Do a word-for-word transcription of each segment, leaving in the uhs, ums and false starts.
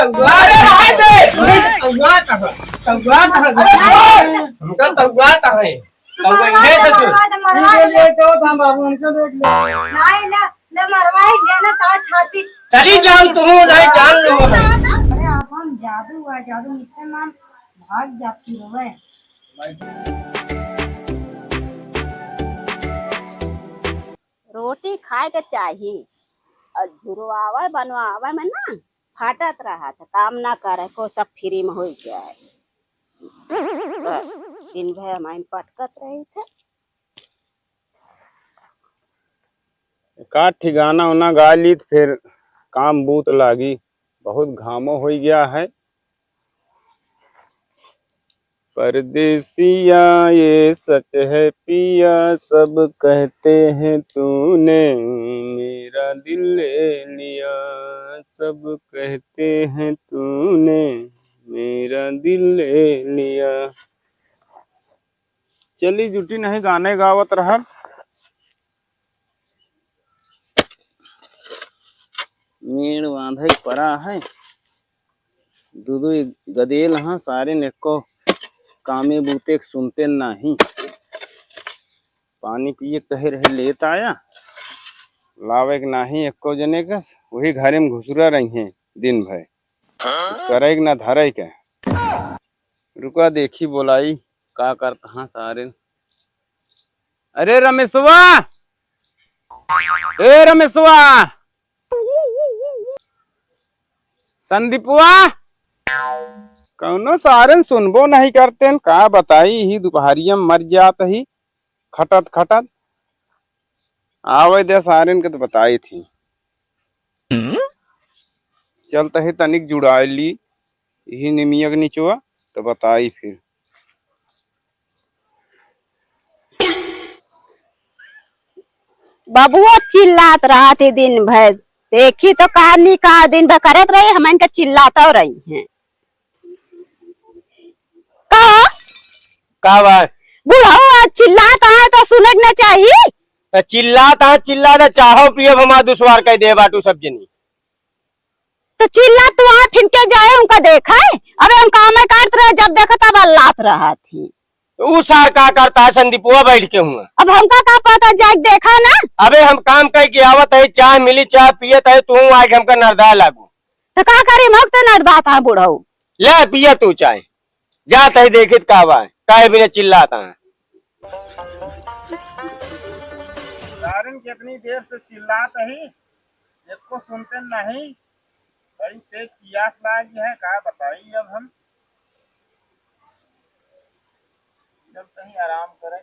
तौआ दे, तौआ कहाँ? तौआ कहाँ से? हमका तौआ कहाँ है? तौआ मरवा दे, ससुर। मरवा दे, मरवा दे। इनके लेट होत हम बाबू, इनके लेट ले। नहीं, ले, ले मरवाई, ले ना ता छाती। चली जाओ तुम, नहीं जान लो। अरे, अब हम जादू हुआ, जादू मिलते मान भाग जाती हो। रोटी खाए के चाही, और झुरवावे बनवावे में ना फाटत रहत है, काम ना करे को, सब फ्री में होई जाए। बस, दिन भर हमारे पटकत रही थे। का ठिकाना होना गा ली तो फिर काम बूत लागी, बहुत घामो होई गया है। परदेसिया ये सच है पिया, सब कहते हैं तूने मेरा दिल ले लिया, सब कहते हैं तूने मेरा दिल ले लिया। चली जुटी नहीं गाने गावत रहब। मेड़ बांधे पड़ा है। दू दू गदेल हाँ, सारे ने एको कामे बूते के सुनते नाही। पानी पिए कहे रहे लेत आया, लावे के नाही एको जने के, वही घरे में घुसुरा रही हैं दिन भर, कुछ करे के ना धरे के। रुका देखी बोलाई का करत हाँ सारे। अरे रमेशवा, ए रमेशवा, संदीपवा, कौनो सारन सुनबो नहीं करते हैं, का बताई, ही दुपहरिया में मर जात ही खटत खटत। आवे दे सारन के तो बताई थी। चलत ही तनिक जुड़ाई ली, यही निमिया के निचवा, तो बताई फिर। बबुआ चिल्लात रहत ही दिन भर, देखी तो का नी का दिन भर करत रही, हमन के चिल्लात रही हैं। का? का बा? बुढ़ऊ चिल्लात है तो सुने के ना चाही। तो चिल्लात है, चिल्लात है, चाहो पियब हमार दुश्वार कह दे बाटू सब जनी। तो चिल्ला तू आ फिर के जाए उनका देखे। अबे हम काम में करत रहे, जब देखा तब अल्लात रहा थी। तो ऊ सार का करता है संदीपुआ बैठ के हुआ? अब हमका का पता, जाके देखा ना। अबे हम काम कह के आवत है, चाय मिली, चाय पियत है, तू आके हमका नरदा लागू। तो का करी, मौक तो नरदा था बुढ़ऊ। ले पिया तू चाय, जात है देखित का बा, काहे बिना चिल्लात है। सारन कितनी देर से चिल्लात ही, एको सुनते नहीं। बड़ी तेज पियास लागी है, का बताई अब हम। जब कहीं आराम करे।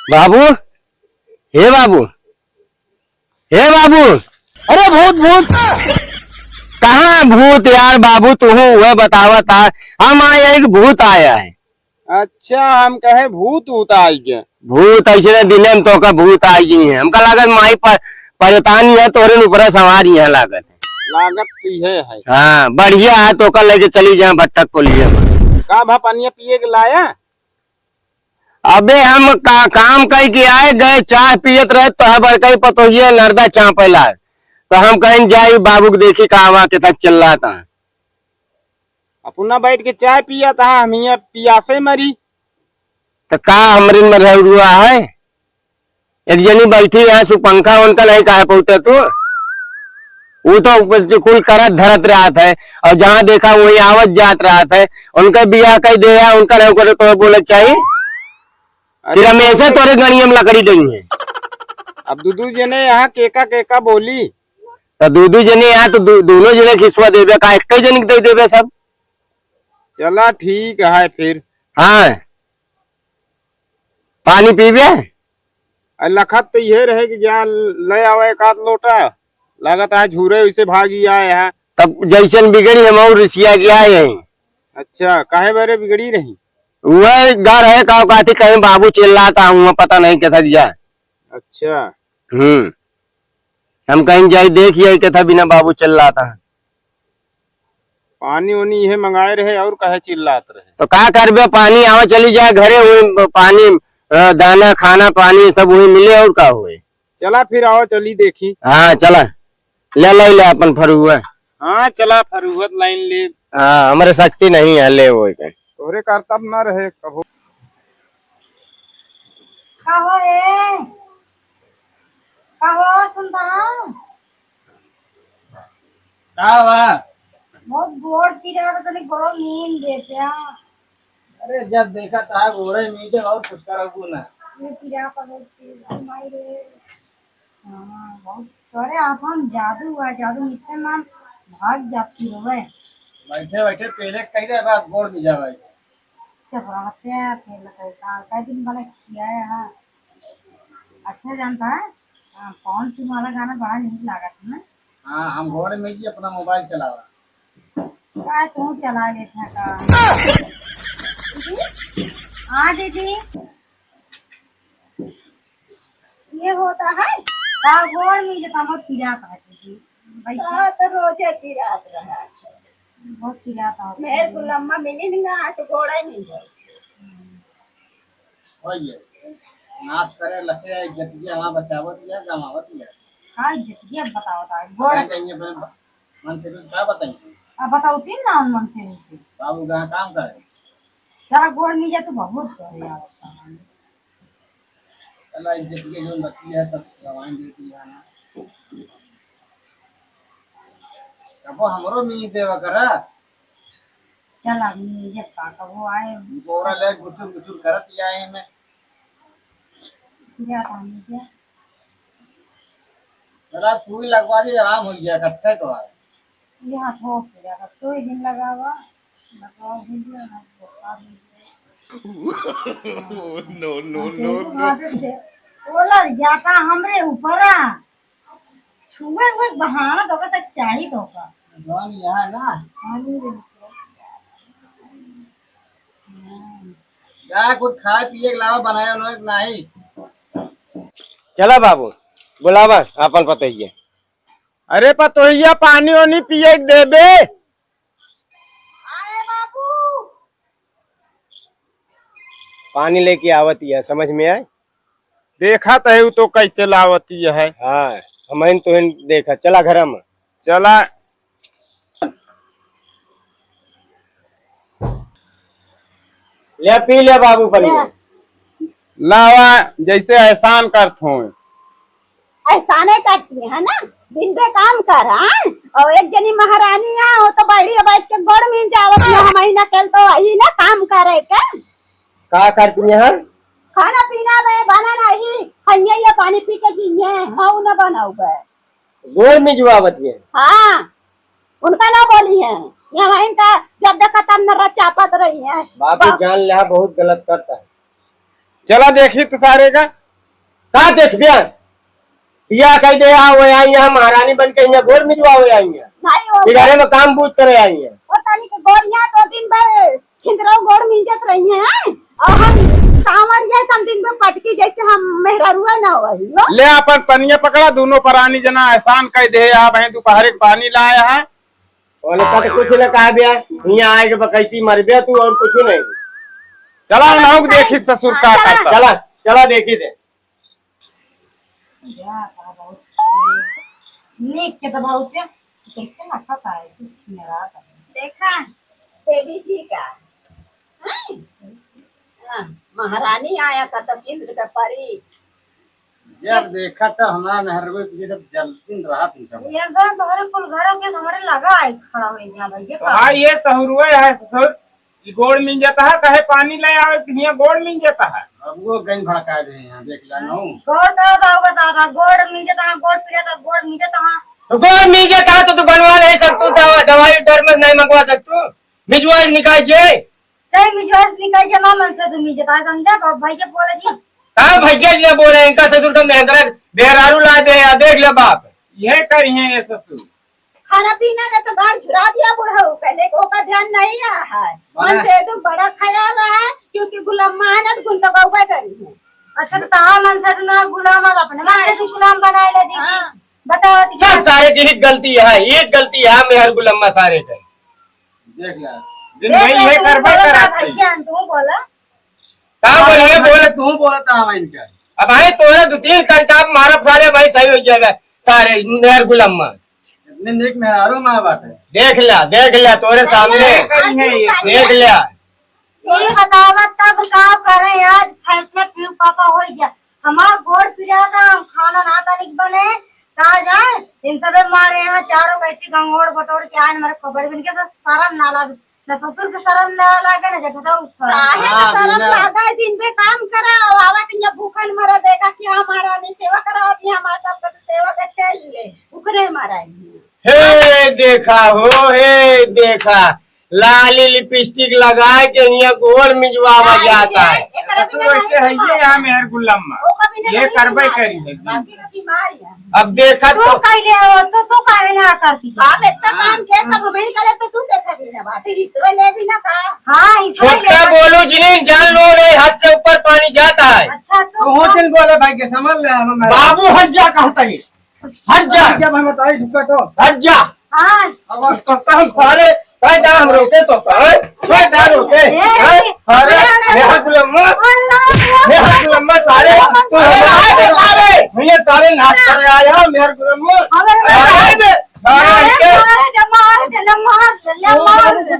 बाबू, हे बाबू, हे बाबू। अरे भूत, भूत। कहाँ भूत यार बाबू, तू वह बतावा था, हम आए एक भूत आया है। अच्छा, हम कहे भूत उत आई गया। भूत ऐसे दिने में तोका भूत आई गई है, हमका लागत माई पर परतानी है, तोरे ऊपर सवार यहाँ लागत है। लागत तो यह है। हाँ, बढ़िया है, तोका लेके चली जाए भट्टक को लिए। का भा पनिया पिए के लाया? अबे हम का, काम कई के आए गए, चाय पियत रहे तो है बड़कई पतोहिए नरदा चापे लाग। तो हम कहें जाई बाबू के देखी का आवा के तक चिल्लाता है। अपना बैठ के चाय पिया था, हम यहाँ पियासे मरी। तो का हमरे में रहुआ है? एक जनी बैठी है, सु पंखा उनका नहीं कहा पहुँचे तू। वो तो कुल करत धरत रहत है, और जहाँ देखा वहीं आवत जात रहत है। उनका बियाह कई दे है, उनका नहीं करे तो बोले चाहिए कि अरे रमेशे तो तोरे गणिया में लकड़ी डली है। अब दू दू जने यहाँ केका केका बोली। तो दू दू जने यहाँ तो दू-, दोनों जने खिसवा देबे का, एक ही जने के दे देबे सब। चला ठीक है फिर। हाँ, पानी पीबे? अरे लखत तो ये रहे कि जा ले आवे एक आध लोटा, लागत है झूरे उसे भागी आए हैं। तब जैसन बिगड़ी हम और रिसिया के आए हैं। अच्छा, काहे बारे बिगड़ी रही? वह घर है का काथी कहीं बाबू चिल्लाता हूँ, पता नहीं किधर जा। अच्छा। हम्म, हम कहीं जाई देख आई किधर बिना बाबू चिल्लाता है। पानी ओनी इहे मंगाए रहे और काहे चिल्लात रहे? तो का करबे, पानी आवा चली जाए घरे, वही पानी अ, दाना, खाना, पानी सब वही मिले और का होए। चला फिर आओ, चली देखी। हाँ, चला। ले, ले, ले अपन फरुआ। हाँ, चला फरुआ लाइन ले। हाँ, हमरे शक्ति नहीं है, ले वो के। तोहरे करतब ना रहे कबो। का हो ए? का हो, सुनता है? का बा? बहुत गोड़ पिरात, तनी गोड़ मीज देत्या। अरे, जब देखा तहाँ गोड़े मीजे, और कुछ करबू ना। ये पिरात बहुत तेज है, माई रे। हाँ, बहुत तोरे आँखन जादू है, जादू मिलते मन भाग जाती होवे। बैठे बैठे पहले कह दे, बस गोड़ मीजा भाई। चुप रहते हैं, पहले कह, का, कई दिन बड़ा किया है, हाँ। अच्छा जानता है, हाँ, पवन सिंह वाला गाना बड़ा नीक लागत है ना? हाँ, हम घोड़े में जी अपना मोबाइल चलावा। का तू चला लेत है का? हाँ दीदी, ये होता है? का गोड़ में जे तमत पिरात है दीदी? बैठा। हाँ, तो रोजे पिरात रहा। बहुत पिरात है। मेरे गुलम्मा मिली नहीं ना, तो गोड़ा ही नहीं जाए। भैया, नाश करे लखे, इज्जतिया हमार बचावत या गंवावत या। का इज्जतिया बतावत है? गोड़ कहीं, कहीं अपने मन से कुछ का बताई? अब बताओ तीन ना मन से नहीं। बाबू कहाँ काम करे? चला गोड़ मीजा तो बहुत करे यार। चला इज्जतिया जोन बची है सब गंवाई देती है ना। अब हमरो मीज देवा करा। चल, आदमी ये का कबो आए। बोरा ले गुचुर गुचुर करत ही आए में। जा, आदमी जा। चला सुई लगवा दे, आराम हो गया, इकट्ठे तो आए। ये हाथ हो गया, सुई दिन लगावा, लगावा हो गया, ना बुखार हो गया। No, no, हम no, तेरी no। आदत से बोला जाता हमरे ऊपर आ। छुए हुए बहाना तो का चाही तो का। जौन यहाँ ना। हाँ, नहीं रे। जा कुछ खाए पिए के लावा, बनाए उन्होंने कि नाही। चला बाबू, बुलावा आपन पतोहिया। अरे पतोहिया, पानी ओनी पिए के देबे? आए बाबू। पानी लेके आवत है, समझ में आए? देखा तो है, उ तो कैसे लावती है। हाँ, हमहिन तोहिन देखा, चला घर में। चला। ले पी ले बाबू पनिया। ले। लावा, जैसे एहसान करत हों। एहसाने करती है ना, दिन पे काम कर, हाँ? और एक जनी महारानी है, वो तो बढ़िया बैठ के गोड़ मीज जावत है, हम ही ना कल तो वही ना काम करे के। का करती है? खाना पीना बे बना नहीं, हइये ये पानी पी के जिये, हाँ ना बनाऊ बे। गोड़ मिजवावत है। हाँ, उनका ना बोली है, ये वहीं का जब देखा तब न रचापत रही है। बाबू बा- जान ले, बहुत गलत करता है। चला देखी तो सारे का। का देखबे? बियाह कई दे, आ, वो आई है, महारानी बन के यहाँ गोड़ मिजवावे आई है। नहीं, वो ये घरे में काम बूझ करे आई है। वो तनी के गोड़ यहाँ दो दिन बाद छिंदराऊ गोड़ मिंजत रही है, और हम सांवरिया तन दिन में पटकी जैसे हम मेहररुआ ना वही हो। ले अपन पनिया पकड़ा, दोनों परानी जना एहसान कई दे, आ, वहीं दोपहर के पानी लाया है। उनका तो कुछ न कहा बिया, यहाँ आए के बकैती मरबे तू और कुछ नहीं। चला, उन्हों के देखी ससुर का करता। चला, चला देखी दे। या, का बहुत नीक के तो बहुत है। कैसे ना खाता है, कुछ मेरा था। देखा, देवी जी का। हैं? हाँ, महारानी आया का तो इंद्र का परी। जब देखा तो हमारा मेहररुआ के जब जलतीन रहा थी सब। ये घर तोहरे कुल घर के हमारे लगा है खड़ा हो गया भाई, ये तो का? हाँ, ये सहुरुआ है ससुर। ई गोड़ मिंजत है, कहे पानी ले आवे, हियां गोड़ मिंजत है। अब वो गंज भड़का दे यहाँ, देख ला नू। गोड़ का बताओ, बताओ, गोड़ मिंजत है, गोड़ पिरात है, गोड़ मिंजत है। तो गोड़ मिंजत है तो तू बनवा नहीं सकतू, दवा-, दवाई डर में नहीं मंगवा सकतू। मिजवाइज निकाल जे। चाहे मिजवाइज निकाल जे, ना मन से तू मिंजत है, समझा? बाप भाई के बोले जी। का भैया जी ने बोले, इनका ससुर का मेहंदरा बेहरारू ला दे, या देख ले बाप। ये करिए ये ससुर। खाना पीना ने तो गाड़ झुरा दिया बुढ़ऊ, पहले ओका ध्यान नहीं रहा है। मन से तो बड़ा ख्याल रहा है, क्योंकि गुलाम मेहनत गुन तो गौबे करी है। अच्छा, तो तहा मन से तो ना गुलाम, अब अपने मन से तू गुलाम बनाए ले दीदी। हाँ। बताओ दीदी। सब सारे की ही गलती है, एक गलती है मेहर गुलम्मा सारे के। देख ले, जिन देख भाई ले, ये तू करबे बोला करा था थी। भैया, तू बोला। का बोलिए, बोल। तू बोलता है इनका। अब भाई तोरे दो तीन घंटा मारब सारे, भाई सही हो जाएगा। सारे मेहर गुलम्मा। इतने नेक मेहरारू माँ बाटे। देख लिया, देख लिया तोरे सामने। करी है ये। देख लिया। ये बतावा तब का करे आज, फैसला फिर पापा हो गया। हमार गोड़ पिराता, हम खाना ना तनिक बने, का जाए, इन सबे मारे यहाँ चारों कैसी गंगोड़ बटोर के आए, हमारे खोपड़ी बन के तो शर्म ना लागे, ना ससुर के शर्म ना लागे, ना जेठा के शर्म। काहे ना हाँ, शर्म बिना। लागे, दिन पे काम करा, और आवत यहाँ भूखन मरा, देखा कि हमारा नहीं सेवा करा, और यहाँ हमारे साथ तो सेवा करते ही है, भूखने मारा है। हे देखा हो, हे देखा, लाली लिपस्टिक लगाए के हियाँ गोड़ मिजवावा जाता है। ससुर ऐसे है ये यहाँ मेहर गुलम्मा। ये करबे करी है। अब देखा तू तो कह दे हो, तो तू काहे ना करती है? हम इतना काम के सब हमें निकले तो तू देखा भी ना बात, रिश्वत ले भी ना का। हाँ, रिश्वत ले छोटका बोलू जिन्हें जान लो रे, हाथ से ऊपर पानी जाता है। अच्छा, तो तू कौन बोला भाई के समझ ले हम बाबू हट जा कहता है। हट जा। जब हम बताई झुका तो। हट जा। हाँ। अब तो हम सारे पैदा हम रोके तो कहाँ? पैदा रोके। ए, हैं? ए, सारे ए, मेहर गुलम्मा। अल्लाह, अल्लाह। मेहर गुलम्मा सारे। अल्लाह, तू अल्लाह। हमारे सारे। भैया सारे नाच कर आया मेहर गुलम्मा। हमारे अरे, सारे। सारे अरे, के। मार दे, मार दे, ले मार दे।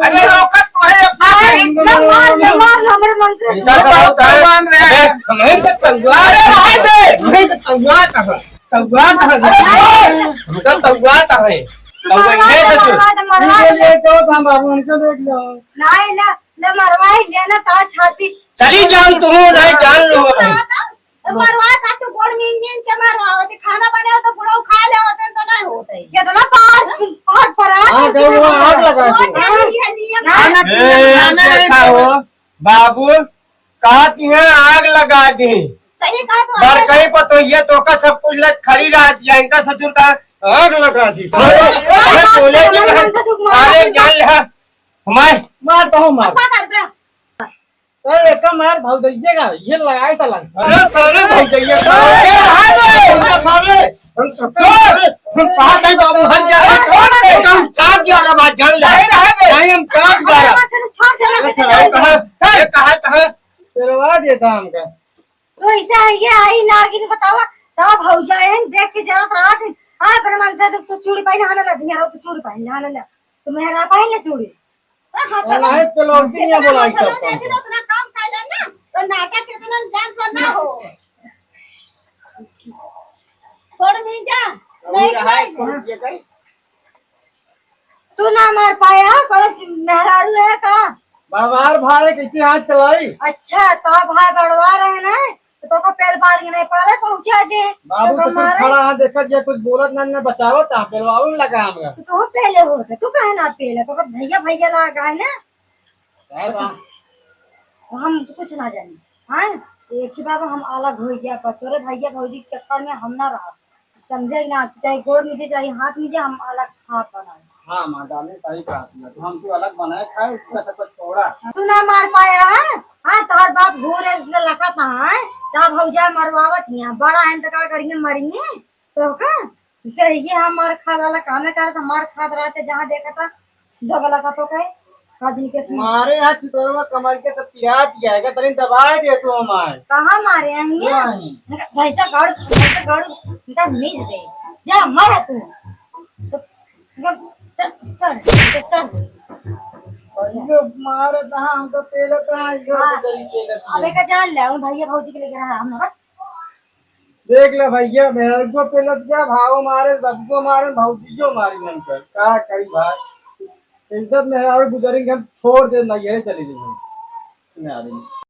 अरे रोका तो है अपना अरे, भाई। ले मार, ले मार, हमरे मन से। इनका सब होता है। भगवान रे। ए, हमें तो तंगुआ। अरे, रहे दे। हमें तो तंगुआ कहाँ? तंगुआ कहाँ से? अरे, हमका तंगुआ कहाँ है? तंगुआ मरवा ये दे, ससुर। मरवा दे, मरवा दे। ये तो हम बाबू उनको देख लो। नहीं, ले, ले मरवा ही ले ना, ता छाती। चली जाओ तुम, नहीं जान लो। तो मरवा का तू गोड़ मीन मीन के मरवा, होते खाना बने हो तो बुढ़ऊ खा ले होते तो नहीं होते। कितना बार, बार पर आ हाँ, गई तो वो है। आग लगा दो। नहीं है नियम। ना, ना, ए, ना, ना, देखा ना। हो, बाबू, कहा तुहे आग लगा दी। सही कहा तो बड़ है। कहीं पर तो ये तो का सब कुछ लग खड़ी रहती है, इनका ससुर का आग लगा दी। सारे, अरे बोले कि सारे जान ले, हमारे मार तो हूँ, मार। अब का करबे? अरे, एका मार भौजइये का, ये लगाए साला। अरे, सारे भौजइये का। ए, रहा दे। हम तो सारे, हम तो सारे, हम कहा नहीं बाबू, हट जा। ए, छोड़ दे। हम चाट दिया ना बात, जान ले। नहीं, रहा दे। नहीं, हम चाट दिया। अरे, सारे छोड़ दे ना, अरे, कैसे सारे जान कहा, ले? ये कहा, कहा? चलवा देता हमका। तो ऐसा है, ये आई नागिन बतावा, तब भौजा है, देख के जरूरत रहा थी। हाँ, अपने मन से तो चूड़ी पहन, हमें लदिया रहो, तो चूड़ी पहन, हमें ले। तो मेहरा पहन ले चूड़ी। हाँ, तो अरे, तो लौटी नहीं बोलाई सब काम। उतना काम कर लेना, तो नाटक इतना जान तो ना हो। छोड़ नहीं जा, नहीं, नहीं। तू ना मार पाया, कोनो मेहरारू है का? बड़वार भाई कैसे हाथ चलाई? अच्छा, तो भाई बड़वार है ना, तो तोका पेल पाल के नहीं पाले पहुंचा दे। बाबू तो तो कुछ मारे। खड़ा है, देखत या कुछ बोलत ना, ना बचावत, आ पेलवावे में लगा हमरा। तो तू पहले होते, तू काहे ना पहले? तो भैया, भैया लगा है ना। है बा। हम तो कुछ ना जानी। हाँ, एक ही बाबा हम अलग हो गया, पर तोरे भैया भौजी के चक्कर में हम ना रहा। समझे कि ना, चाहे गोड़ मिले, चाहे हाथ मिले, हम अलग खात बनाए। हाँ, माँ डाले सही कहा तुमने। तो हम तो अलग बनाए खाए, उसका सब कुछ छोड़ा। तू ना मार पाया है? हाँ, तोहर बाप घूरे से लखत है, तब भौजा मरवावत हिया। बड़ा है तो का करिए, मरिए तो का? जैसे ये हमार खाद वाला कामे करत, हमार खाद रहते जहाँ देखा था, झगला का तो कहे, का दिन के सुन। मारे यहाँ चुतरवा कमर के सब पिरा दिया है, तनी दबाए दे तू हमार। कहाँ मारे हैं ये? नहीं। भैंसा गाड़ू, भैंसा गाड़ू, इनका मीज दे। जा, मर तू। तो, चढ़, चढ़, चढ़। भैया मारे तहाँ हमका पेला कहाँ, यो हाँ। तो गरीब पेला अब एक जान ले, उन भैया भौजी के लेके रहा, हम ना देख ले भैया, मेहरगो पेलत गया, भावो मारे, बबुओ मारे, भौजियो मारी हमके। का करी भाई? इज्जत मेहरारू गुजरेंगे, हम छोड़ दे, नैहरे चली जाएंगे। मेहरारू।